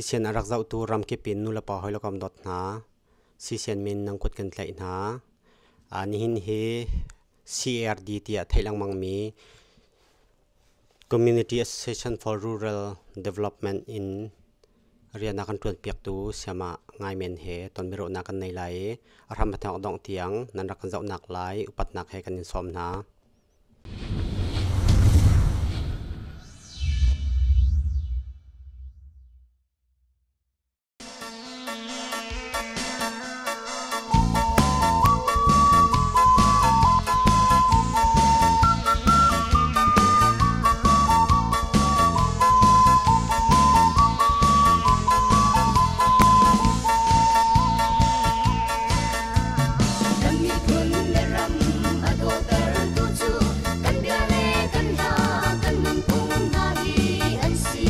CCN a rak zohtu ramkip in nulepa hawikom dawt hna, CCN min nan kut kan tlaih hna. Nihin hi CARD tiah theih lengmangmi Community Association for Rural Development in rian a kan ṭuanpiaktu sayamah Ngai Men he tonbiaruahnak kan nei lai i a hram a thawk dongh tiang nan rak kan zohnak lai upatnak he kan in sawm hna. Kan miphun le ram a dawtertu cu kan bia le kan hla kan nunphung hna hi an si.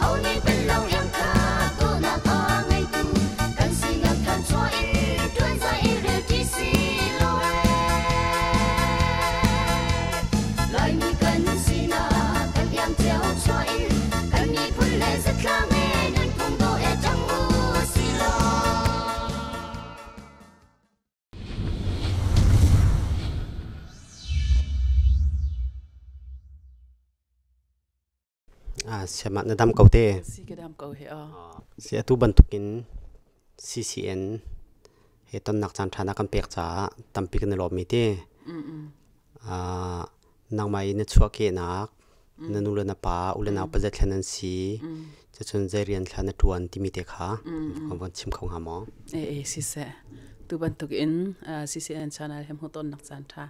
Ho nih tel lo iang kha dawhnak a ngeitu kan sinak thanchuah in ṭuan zai i rel ṭi si lo ee. Laimi kan sinak kan iang cio chuah in kan miphun le zatlang e nunphung dawh e ṭang u si law. Siamah na dam ko te. Si ka dam ko he a. Si atu bantukin CCN he tonnak caan ṭha na kan pek caah tampi kan i lawm mi te. Nangmah i na chuahkehnak, na nu le na pa, u le nau pazat thlen an si, cucun zei rian thla na ṭuan timi te kha kan von chim kho hnga maw? E siseh tu bantuk in CCN channel he hmuh tonnak caan ṭha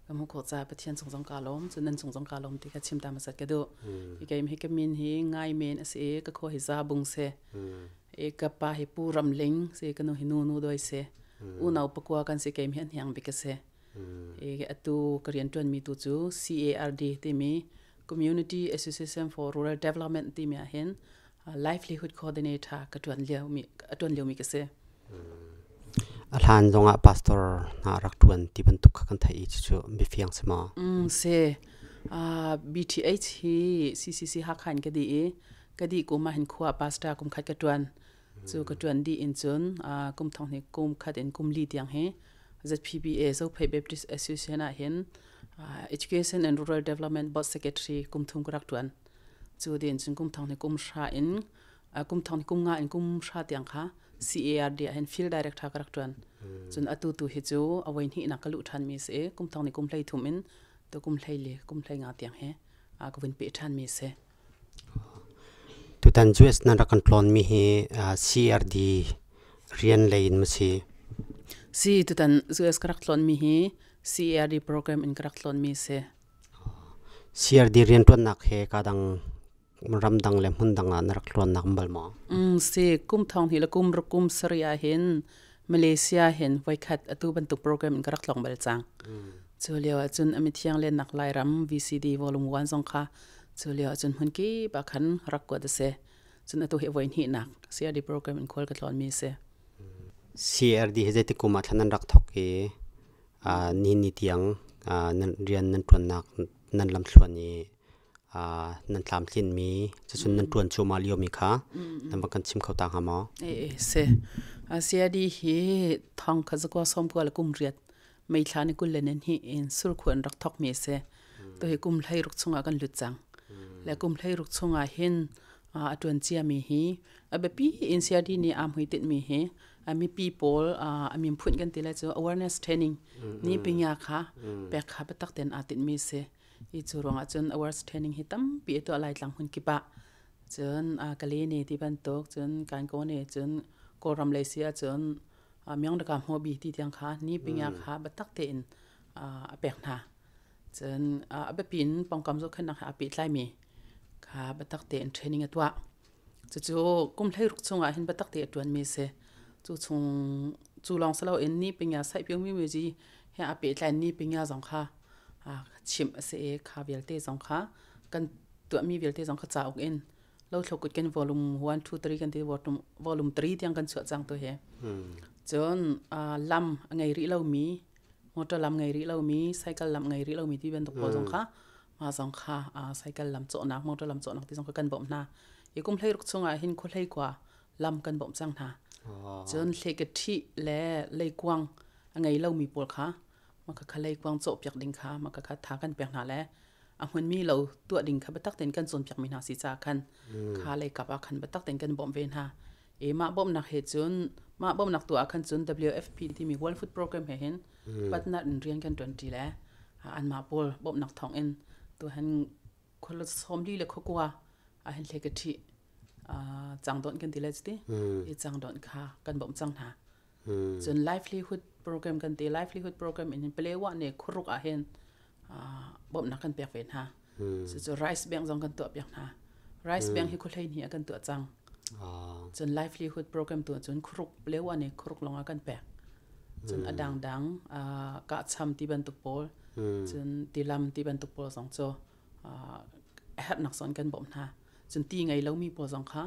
ka hmuh khawh ca Pathian cung zong ka lawm cun nan cung zong ka lawm ti kha chim ta hmasat ka duh. Hi keim hi ka min hi Ngai Men a si i ka khua hi Za Bung si. I ka pa hi Pu Ram Ling si ka nu hi Nu Nu Doi si. Unau pakua kan si keim hi an hiang bik a si. I atu ka rian ṭuanmi tu cu CARD timi Community Association for Rural Development timi ah hin livelihood coordinator ka ṭuan liomi a ṭuan liomi ka si. A hlan zongah pastor hna rak ṭuan ti bantuk kha kan theih i cucu biafiang si maw? Si. BTH hi CCC Hakha in ka dih i ka dih kum ah hin khua pastor kum khat ka ṭuan. Cu ka ṭuan dih in cun kum thong hnih kum khat in kum li tiang hi ZPBA Zophei Baptist Association ah hin Education and Rural Development Board Secretary kum thum ka rak ṭuan. Cu din cun kum thong hnih kum hra in kum thong kum nga in kum hra tiang kha CARD ah hin field director ka rak ṭuan. Cun atu tu hi cu a voi hnih nak ka luh ṭhan mi si i kum thong ni kum hlei thum in tu kum hlei le kum hlei nga tiang hi ka vun pe ṭhan mi si. Tutan US nan rak kan tlawn mi hi CRD rian lei in ma si? Si, tutan US ka rak tlawn mi hi CARD program in ka rak tlawn mi si. CRD rianṭuannak he ka dang ramdang le hmundang ah na rak tlawnnak bal maw? Si, kum thong hnih le kum ruk kum sarih ah hin Malaysia hin voikhat atu bantuk program in ka rak tlawng bal cang. Cu lio ah cun a mithiang lennak Lairam VCD volume 1 zong kha cu lio ah cun hmun kip ah khan rak kuat a si. Cun atu hi voi hnihnak CRD program in khual ka tlawn mi a si. CRD hi zeitik kum ah thlan nan rak thawk i nihin ni tiang nan rian nan ṭuannak nan lamthluan i nan tlamtlinmi cucun nan ṭuan cuahmah liomi kha nan va kan chim kho ta hnga maw? Si. CID hi thong kha zakua sawm kua le kum riat May thla ni 20 le ni hnih in surkhua an rak thawkmi a si. Tu hi kum 16 chungah kan lut cang. Le kum 16 chungah hin a ṭuan ciami hi a biapi in CRD nih aa hmuitinh hi mipi pawl a min phunh kan ti lai cu awareness training ni pinya kha pek kha biatak tein aa tinhmi a si. I cu ruangah cun awareness training hi tampi a tuah lai tlang hmun kip ah. Cun Kale ne ti bantuk cun Kankaw ne cun Kawlram lei si ahcun Myangdaka hmuabi ti tiang kha ni pinya kha biatak tein a pek hna. Cun a biapi in pawngkam zohkhenhnak he aa pehtlaimi kha biatak tein training a tuah. Cucu kum 16 chungah hin biatak te a ṭuanmi a si. Cu chung cu lawng si loin ni pinya saihpio mi muzi he aa pehtlai ni pinya zong kha chimh a si i kha vialte zong kha kan tuahmi vialte zong kha cauk in lothlo kut kan volume 1 2 3 kan ti volume 3 tiang kan chuah cang tu hi. Cun lam a ngei rih lomi motor lam ngei rih lomi cycle lam ngei rih lomi ti bantuk pawl zong kha mah zong kha cycle lam cawhnak motor lam cawhnak ti zong kha kan bawmh hna. I kum hlei ruk chungah hin khua hlei kua lam kan bawmh cang hna. Cun hlei ka ṭhih le leikuang a ngei lomi pawl kha maka kha leikuang cawhpiak ding kha maka kha tha kan pek hna le a hmunmi lo tuah ding kha biatak tein kan cawnpiak mi hna si caah khan kha leikap ah khan biatak tein kan bawmh ve hna. E mah bawmhnak he cun mah bawmhnak tu ah khan cun WFP timi World Food Program he hin patnat in rian kan ṭuanṭi le anmah pawl bawmhnak thawng in tu han khua sawmli le khua kua ah hin hle ka ṭhih cangdawnh kan ti le cuti i cangdawnh kha kan bawmh cang hna. Cun livelihood program kan ti. Livelihood program in Palewa ne khuruk ah hin bawmhnak kan pek ve hna. Cucu rice bank zong kan tuah piak hna. Rice bank hi khuhlei ni ah kan tuah cang. Cun livelihood program tu cun khuruk Palewa ne khuruk lawng ah kan pek. Cun a dangdang kahcham ti bantuk pawl, cun tilam ti bantuk pawl zong cu a herhnak zawn kan bawmh hna. Cun ti ngei lomi pawl zong kha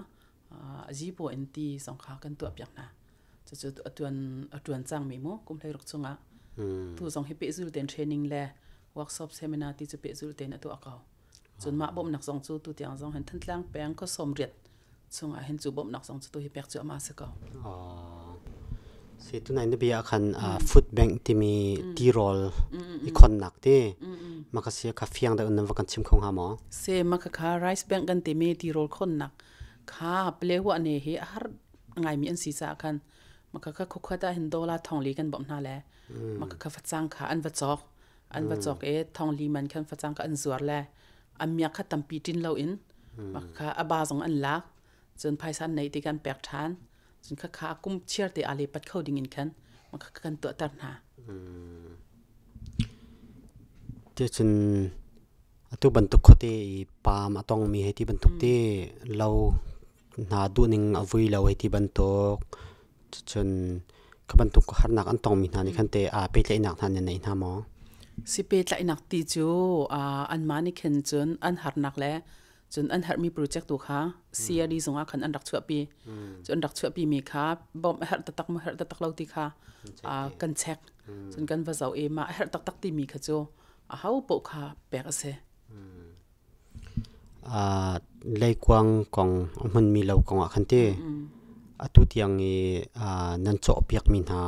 zipaw in ti zong kha kan tuah piak hna. Cucu a tuan cangmi mu kum hleiruk chungah tu zong hi pehzul tein training le workshop seminar ti cu pehzul tein a tuah ko. Cun mah bawmhnak zong cu tu tiang zong hin Thantlang peng khua 80 chungah hin cu bawmhnak zong cu tu hi pek cu ama si ko. Si tunai na bia khan food bank timi tirawl i khonnak ti maka si kha fiang deuh nan va kan chim kho hnga maw? Se maka kha rice bank kan timi tirawl khonnak kha plehua ne hi a har ngaimi an si caah khan maka kha khuakhuat ah hin dollar thong li kan bawmh hna le maka kha facang kha an va cawk, an va cawk i thong li man khan facang kha an zuar le an miak kha tampi ṭin loin maka kha a ba zong an lak. Cun phaisa an neih ti kan pek ṭhan. Cun kha kha kum chiar te aa le pat kho ding in khan maka kha kan tuahter hna. Ti cun atu bantuk khuate i paam a tongmi hei ti bantuk te lo hna duhning a vui lo hei ti bantuk, cun kha bantuk harnak an tongmi hna nih khan teh aa pehtlaihnak hna nan nei hna maw? Si pehtlaihnak ti cu anmah nih khin cun an harnak le cun an herhmi project tu kha CRD zung ah khan an rak chuahpi. Cun an rak chuahpi mi kha bawmh a herh taktak maw herh taktak lo ti kha kan check. Cun kan va zoh i mah a herh taktak timi kha cu aho paoh kha pek a si. Leikuang kong a hmunmi lo kong ah khan ti atu tiang i nan cawhpiakmi hna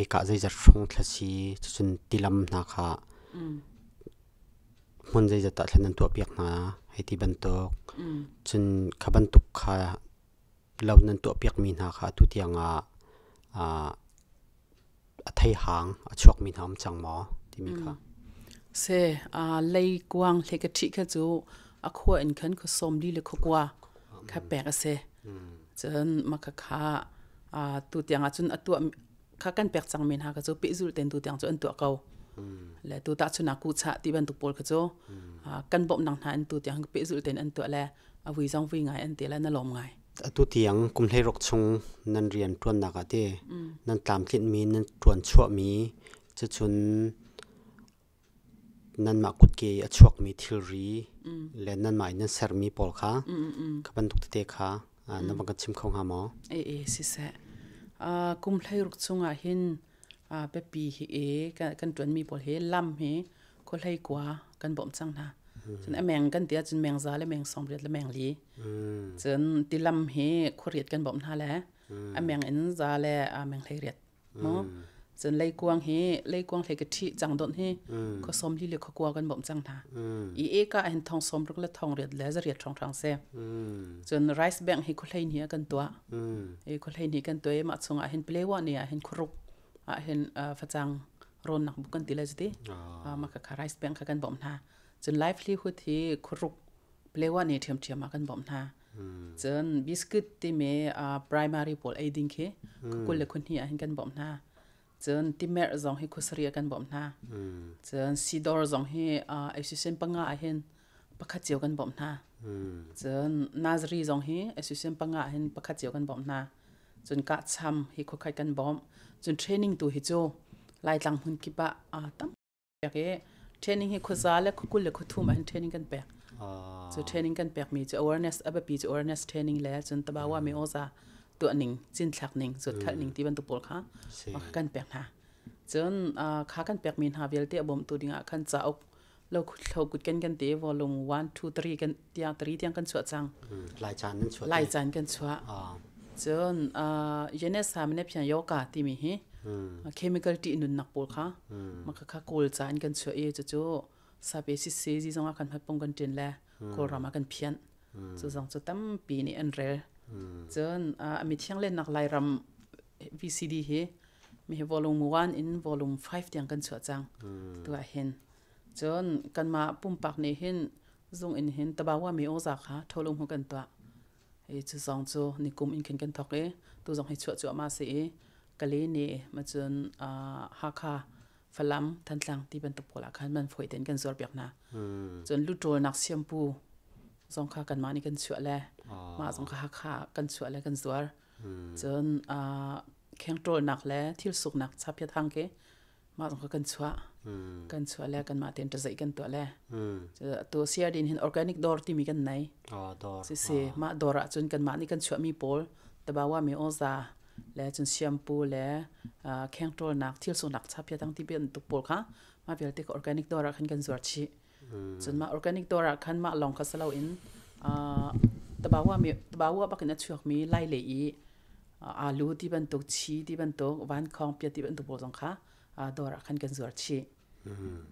ekah zeizat hrawng thlasi, cucun tilam hna kha hmun zeizat ah thlan nan tuahpiak hna hei ti bantuk, cun kha bantuk kha lo nan tuahpiakmi hna kha atu tiang ah a theihang a chuakmi hna um cang maw timi kha. Se leikuang hle ka ṭhih kha cu a khua in khan khua 40 le khua 9 kha pek a si. Cun maka kha tu tiang ah cun a tuah kha kan pek cang men ha kha cu pehzul ten tu tiang cu an tuah ko. Le tu ta chuna ku chah ti bantuk pawl kha cu kan bawmh nang hna in tu tiang pehzul ten an tuah le a vui zong vui ngai an ti le na lawm ngai. Atu tiang kum 16 chung nan rian ṭuannak ah ti nan tlamtlinhmi, nan ṭuan chuahmi, cucun nanmah kutke i a chuakmi thilri le nanmah in nan sermi pawl kha kha bantuk tete kha na van kan chim kho hnga maw? E siseh. Kum 16 chungah hin biapi hi e kan ṭuanmi pawl hi lam hi khua 19 kan bawmh cang hna. Cun a meng kan ti ahcun meng 100 le meng 80 le meng 4. Cun tilam hi 8 kan bawmh hna le a meng in 100 le a meng 18 mu. Cun leikuang hi leikuang hlei ka ṭhih cang dawnh hi khua 40 le khua 9 kan bawmh cang hna. I eka ah hin thong 60 le thong 8 le 8 hrawnghrang si. Cun rice bank hi khua 12 ah kan tuah. I khua 12 kan tuah i mah chungah hin Palewa ni ah hin 6 ah hin facang rawnnak buk kan ti le cuti. Mah kha rice bank kha kan bawmh hna. Cun livelihood hi 6 Palewa ni ṭhiamṭhiam ah kan bawmh hna. Cun biscuit timi primary pawl ei ding khi 20 le 2 ah hin kan bawmh hna. Cun timerh zong hi 7 ah kan bawmh hna. Cun sidor zong hi association 5 ah hin pakhat cio kan bawmh hna. Cun nursery zong hi association 5 ah hin pakhat cio kan bawmh hna. Cun kahcham hi khuakhat kan bawmh. Cun training tu hi cu Laitlang hmun kip ah tam pek i training hi khuaza le khuakul le khuathum ah hin training kan pek. Cu training kan pek mi cu awareness a biapi cu awareness training le cun tabawa mi oza tuah ning, cinthlak ning, zuatkhalh ning ti bantuk pawl kha kan pek hna. Cun kha kan pek mi hna vialte a bawmtu ding ah khan cauk Lo thlo kut kan kan te volume 1 2 3 kan tiang 3 tiang kan chuah cang. Lai caan nan chuah. Lai caan kan chuah. Cun Yenes sa mene phian yoga timi hi chemical ti nun nak pawl kha maka kha kawl ca in kan chuah i cucu sape si se zi zong ah kan hmat pong kan tin le kawlram ah kan phian. Cu zong cu tampi nih an rel. Cun mi thiang len nak Lairam VCD hi mi hi volume 1 in volume 5 tiang kan chuah cang. Tu ah hin cun kanmah pumpak nih hin zung in hin tabawa mi oza kha tholung hu kan tuah. I cu zong cu nikum in khin kan thok i tu zong hi chuah cuahmah si i Kale nih macun Hakha Falam Thantlang ti bantuk pawl ah khan man fawi tein kan zuar piak hna. Cun lutawlnak siampu zong kha kanmah nih kan chuah le mah zong kha Hakha kan chuah le kan zuar. Cun khengṭawlnak le thil suknak chaphiat hang khi mah zong kha kan chuah. Kan chuah le kanmah tein ṭazeih kan tuah le. Tu CRD in hin organic dawr timi kan nei. Si si mah dawr ah cun kanmah nih kan chuahmi pawl tabawa mi oza le cun siampu le khengṭawlnak thil suknak chaphiat hang ti bantuk pawl kha mah vialte kha organic dawr ah khan kan zuar chih. Cun mah organic dawr ah khan mah lawng kha si loin tabawa mi tabawa bakin a chuakmi lai le i alu ti bantuk chi ti bantuk vankhawng pia ti bantuk pawl zong kha dawr ah khan kan zuar chih.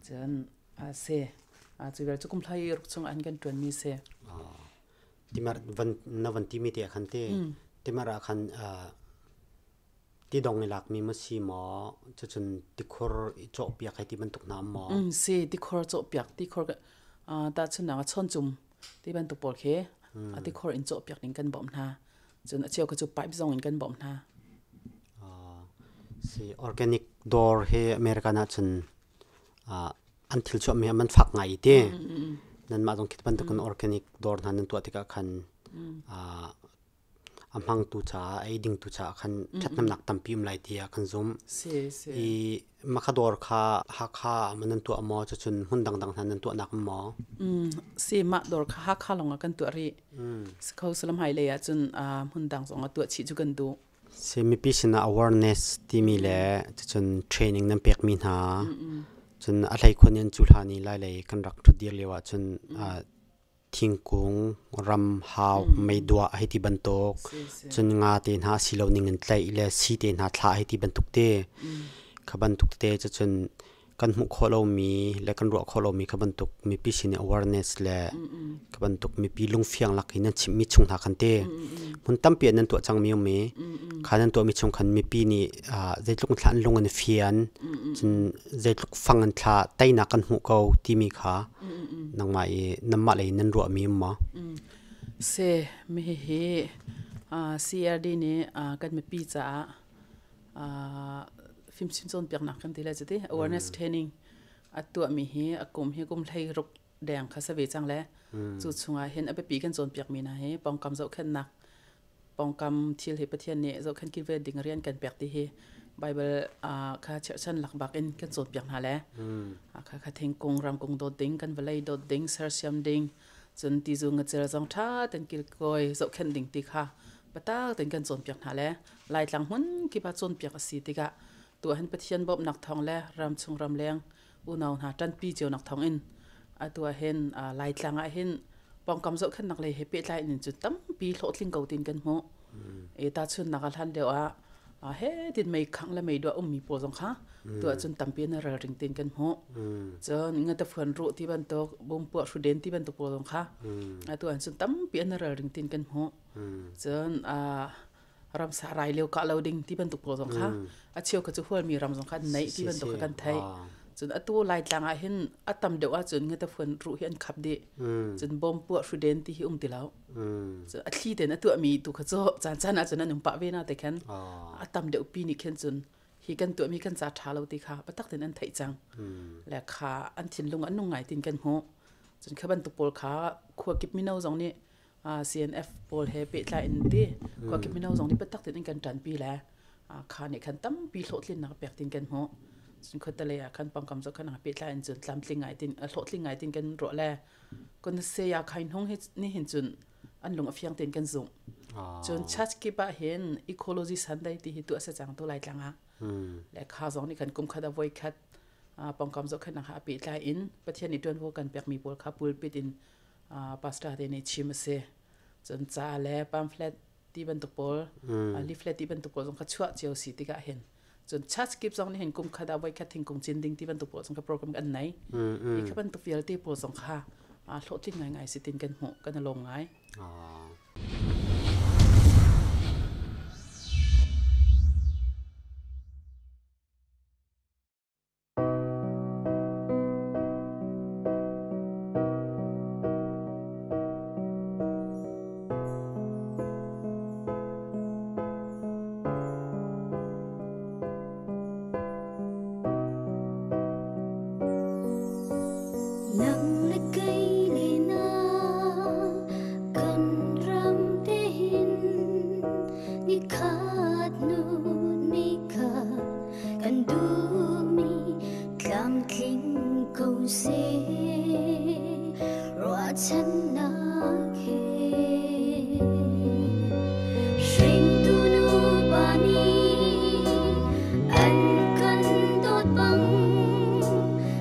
Cun a si cu vial cu kum hlai ruk chung an kan ṭuanmi si. Timar van na van timi te khan te timar ah khan Tidong i lakmi maw si maw, cucun tikhur i cawhpiak hei ti bantuk hna um maw? Si, tikhor cawhpiak, tikhor tahchunhnak ah chawncum ti bantuk pawl khi a tikhor in cawhpiak ding kan bawmh hna. Cun a cheu kha cu pipe zong in kan bawmh hna. Si, organic dawr hi American ahcun an thil chuahmi an man fak ngai i ti. Nanmah zong khi bantukin organic dawr hna nan tuah tikah khan a hmangtu caah ei dingtu caah khan ṭhathnemnak tampi um lai tiah kan zumh. Si si. I Makadawr kha Hakha ah nan tuah maw cucun hmun dangdang hna nan tuahnak um maw? Si mah dawr kha Hakha lawng ah kan tuah rih. Si kho salam hai lei ah cun hmun dang zong ah tuah chih cu kan duh. Si mipi sinah awareness timi le cucun training nan pekmi hna cun a hleikhun in cu hlan i lai lei kan rak ṭhutdir lio ah cun thingkung, ram, hau, meiduah hei ti bantuk, cun nga te hna si lo ning in tlaih le si te hna thlah hei ti bantuk te kha bantuk tete cucun kan hmuh khawh lomi le kan ruah khawh lomi kha bantuk mipi sin i awareness le kha bantuk mipi lungfiang lak in nan chimhmi chung hna khan te hmun tampi ah nan tuah cangmi um i kha nan tuahmi chung khan mipi nih zeitluk thla an lung an fian cun zeitluk fang an thla teinak kan hmuh ko timi kha nangmah i nanmah lei nan ruahmi um maw? Se mi hihi CRD nih kan mipi caah fimchim cawnpiaknak kan ti lai cu ti awareness training a tuahmi hi a kum hi kum hlei ruk deng kha sa ve cang le cu chungah hin a biapi kan cawnpiakmi hna hi pawngkam zohkhenhnak pawngkam thil hi Pathian nih zohkhenh kilven ding rian kan pek ti hi Bible kha cherhchan lak bak in kan cawnpiak hna le kha kha thingkung ramkung dawt ding kan vawlei dawt ding sersiam ding cun tizu ngacel zong ṭha ten kilkawi zohkhenh ding ti kha patak ten kan cawnpiak hna le Laitlang hmun kip ah cawnpiak a si tikah tuah hin Pathian bawmhnak thawng le ram chung ram leng unau hna ṭanpi cionak thawng in atu ah hin Laitlang ah hin pawngkam zohkhenhnak lei he pehtlai in cu tampi hlawhtling ko tin kan hmuh. E tahchunhnak ah hlan deuh ah he tin mei khangh le mei duah ummi pawl zong kha tuah cun tampi na ralring tin kan hmuh. Cun ngatafuan ruh ti bantuk bumpuah hruden ti bantuk pawl zong kha atu ah cun tampi an ralring tin kan hmuh. Cun ramsa rai lio kah lo ding ti bantuk pawl zong kha a cheu kha cu hualmi ram zong kha an neih ti bantuk kha kan theih cun atu laitlang ah hin a tam deuh ahcun ngatafuan ruh hi an khap dih cun bom puah hruden ti hi um ti lo cun a thli ten a tuahmi tu kha cu caan caan ahcun an um pah ve na te khan a tam deuh pi nih khin cun hi kan tuahmi kan ca ṭha lo ti kha biatak tein an theih cang le kha an thinlung an nung ngai tin kan hmuh cun kha bantuk pawl kha khua kip mino zong nih CNF pawl he pehtlai in ti khuakip mino zong nih biatak tein kan ṭanpi le kha nih khan tampi hlawhtlinnak pek tin kan hmuh cun khuatale ah khan pangkam zo khan pehtlai in cun tlamtling ngai tin hlawhtling ngai tin kan ruah le kun se ya khain hung hi ni hin cun an lung a fiang ten kan zung cun church kip ah hin ecology sunday ti hi tu asa chang tu lai tlang ah le kha zong nih khan kum khat a voi khat Pawngkam zohkhenhnak he aa pehtlai in Pathian nih ṭuanvo kan pekmi pawl kha pulpit in pastor te nih chim a si. Cun ca le pamphlet ti bantuk pawl, leaflet ti bantuk pawl zong kha chuah cio si tikah hin cun church kip zong nih hin kum khat ah voikhat thingkung cin ding ti bantuk pawl zong kha program kan nei. Hi kha bantuk vialte pawl zong kha hlawhtling ngaingai si tin kan hmuh, kan i lawm ngai. Nang le kei le na kan ram te hin nikhat hnu nikhat kan duhmi tlamtling ko seh ruahchannak he hringtu nupa nih an kan dawt bang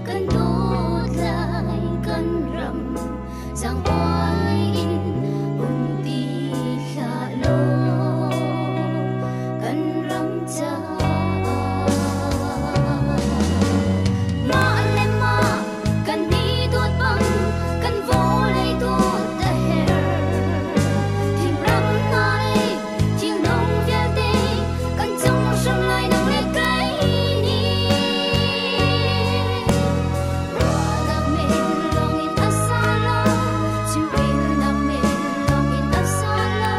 kan dawt lai kan ram zaangbuai in um ti hlah law kan ram caah mah le mah kan ni dawt bang kan vawlei dawt a herh thingram hna le thilnung vialte kan cung hram lai nang le kai nih ruahnak men lawngin a sa lo chimrelnak men lawngin a sa lo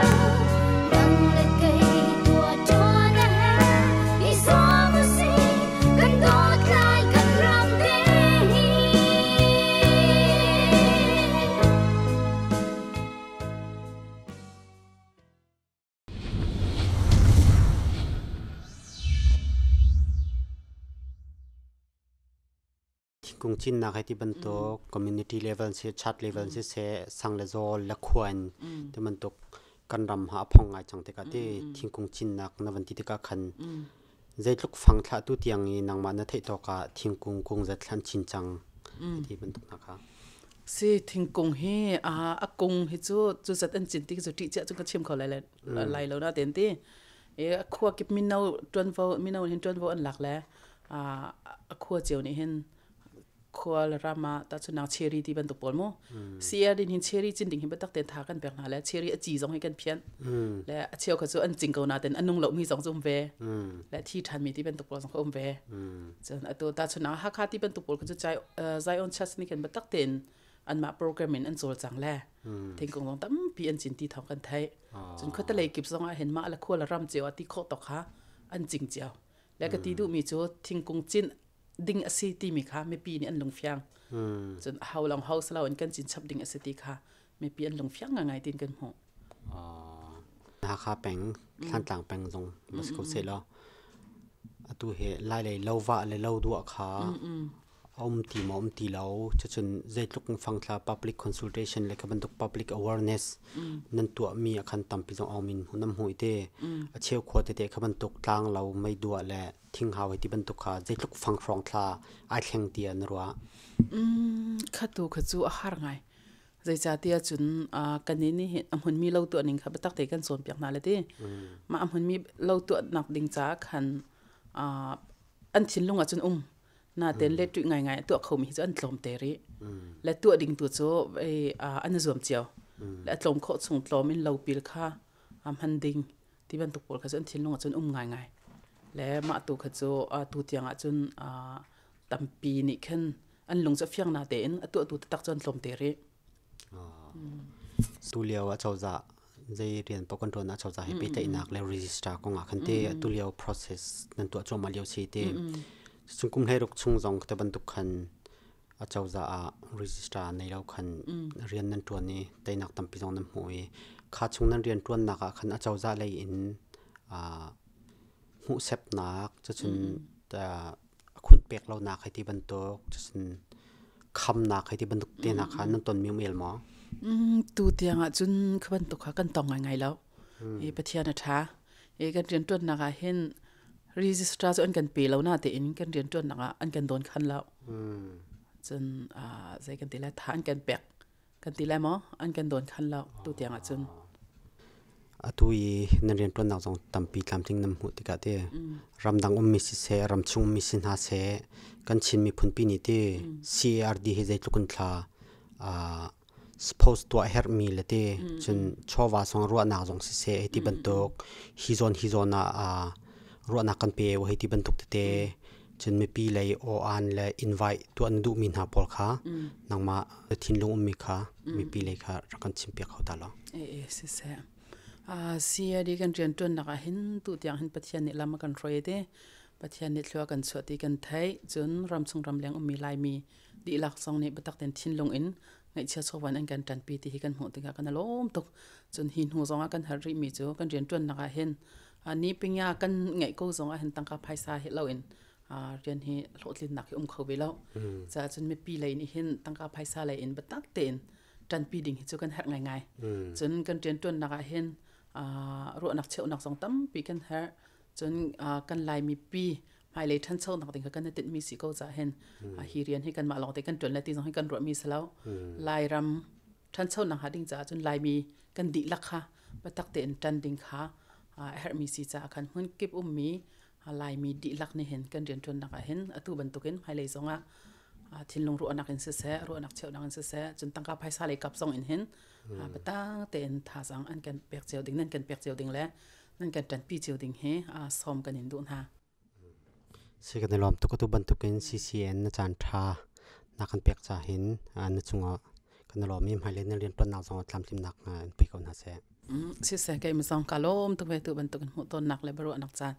nang le kei tuah ṭuan a herh i zuam u sih kan dawt lai kan ram te hi. Thingkung cinnak hei ti bantuk community level si church level siseh sang le zawl le khua in ti bantuk kan ram ha a phong ngai cang tikah ti thingkung cinnak na van ti tikah khan zeitluk fang thlah tu tiang i nangmah na theih tawk ah thingkung kung zat thlan chin cang ti bantuk hna kha. Si thingkung hi a kung hi cu cu zat an cin ti cu ṭih cia cu ka chim kho lai lai lo na ten ti e a khua kip mino ṭuanvo mino hin ṭuanvo an lak le a khua cio nih hin khua le ram ah tahchunhnak cherry ti bantuk pawl mu CR din hin cherry cin ding hi biatak tein tha kan pek hna le cherry a ci zong hi kan phian le a cheu kha cu an cing ko nain a nung lomi zong cu um ve le thi ṭhan mi ti bantuk pawl zong kha um ve cun atu tahchunhnak Hakha ti bantuk pawl kha cu Zion Church nih khan biatak tein anmah program in an cawlcang le thingkung zong tampi an cin ti thawng kan theih cun khuatelei kip zong ah hin mah le khua le ram cio ah ti khawh tawk kha an cing cio le ka ti duhmi cu thingkung cin ding a si timi kha mipi nih an lungfiang cun ho long ho salo in kan cin chap ding a si ti kha mipi an lungfiang ngai tin kan hmuh. Hakha peng Thlantlang peng zong va si ko seh law atu hi Lai lei lo vah le lo duah kha a um ti maw um ti lo cucun zeitluk fangthla public consultation le kha bantuk public awareness nan tuahmi ah khan tampi zong aum in nam hmuh te a cheu khua tete kha bantuk tlang lo mei duah le thinghau hei ti bantuk kha zeitluk fang hrawng thla ai thleng ti an ruah. Khatu kha cu a har ngai. Zeicahtiah cun kan nih nih a hmunmi lo tuah ning kha biatak te kan cawnpiak hna le ti. Mah a hmunmi lo tuahnak ding caah khan an thinlung ah cun um. Natein le ṭih ngaingai a tuah khomi hi cu an tlawm te rih. Le tuah ding tu cu an i zuam cio. Le a tlawm khawh chung tlawm in lopil kha hman ding ti bantuk pawl kha cu an thinlung ah cun um ngaingai. Le mah tu kha cu tu tiang ah cun tampi nih khin an lung cu a fiang na tein a tuahtu taktak cu an tlawm te rih. Tu lio ah cozah zei rian paoh kan ṭuan ah cozah he pehtlaihnak le register kong ah khan te atu lio process nan tuah cuahmah lio si te. Cun kum 16 chung zong te bantuk khan a cozah ah register nei lo khan rian nan ṭuan i teinak tampi zong nan hmuh i kha chung nan rian ṭuannak ah khan a cozah lei in hmuhsepnak cucun a khunh pek lonak hei ti bantuk cucun khamnak hei ti bantuk te hna kha nan tonmi um el maw? Tu tiang ah cun kha bantuk kha kan tong ngaingai lo. I Pathian a ṭha. I kan rianṭuannak ah hin Register cu an kan pe lo na tein kan rian ṭuannak ah an kan dawn khan lo. Cun zei kan ti lai tha an kan pek kan ti lai maw an kan dawn khan lo tu tiang ah cun. Atu i nan rianṭuannak zong tampi tlamtling nan hmuh tikah te ramdang ummi siseh ramchung ummi si hna seh kan Chin miphun pi nih ti CARD hi zeitluk in thla suppose tuah herhmi le te cun chawva zong ruahnak zong siseh hei ti bantuk hi zawn hi zawn ah ruahnak kan pe u hei ti bantuk tete cun mipi lei aw-an le invite tuah na duhmi hna pawl kha nangmah thinlung ummi kha mipi lei kha rak kan chimpiak kho ta law. E siseh CID kan rian ṭuannak ah hin tu tiang hin Pathian nih lam a kan hruai te Pathian nih thlua kan chuah ti kan theih cun ramchung ramleng ummi Laimi dihlak zong nih biatak tein thinlung in ngaihchia chawvan an kan ṭanpi ti hi kan hmuh tikah kan i lawm tuk. Cun hi hnu zongah kan har rihmi cu kan rianṭuannak ah hin ni pingya kan ngeih ko zongah hin tangka phaisa hi loin rian hi hlawhtlinnak hi um kho ve lo. Caah cun mipi lei nih hin tangka phaisa lei in biatak tein ṭanpi ding hi cu kan herh ngaingai. Cun kan rianṭuannak ah hin ruahnak cheuhnak zong tampi kan herh. Cun kan Lai mipi hmailei ṭhanchonak ding kha kan i tinhmi si ko caah hin hi rian hi kanmah lawng te kan ṭuan le ti zong hi kan ruahmi si lo. Lairam ṭhanchonak hnga ding caah cun Laimi kan dihlak kha biatak tein ṭan ding kha a herhmi si caah khan hmunkip ummi Laimi dihlak nih hin kan rianṭuannak ah hin atu bantukin hmailei zongah thinlung ruahnak in siseh, ruahnak cheuhnak in siseh, cun tangka phaisa lei kap zong in hin biatak tein thazaang an kan pek cio ding, nan kan pek cio ding le nan kan ṭanpi cio ding hi sawm kan in duh hna. Si kan i lawm tuk atu bantukin CCN na caan ṭha na kan pek ca hin na cungah kan i lawm i hmailei na rianṭuannak zong ah tlamtlinnak in pe ko hna seh. Siseh kei zong ka lawm tuk ve tu bantukin hmuh tonnak le biaruahnak caan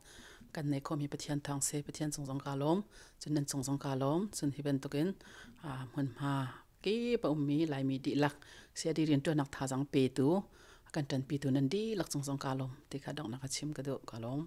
kan nei khomi Pathian thawng si Pathian cung zong ka lawm cun nan cung zong ka lawm cun hi bantukin hmunhma kip a ummi Laimi dihlak siadi rianṭuannak thazaang petu kan ṭanpitu nan dihlak cung zong ka lawm ti kha donghnak a chim ka duh ka lawm.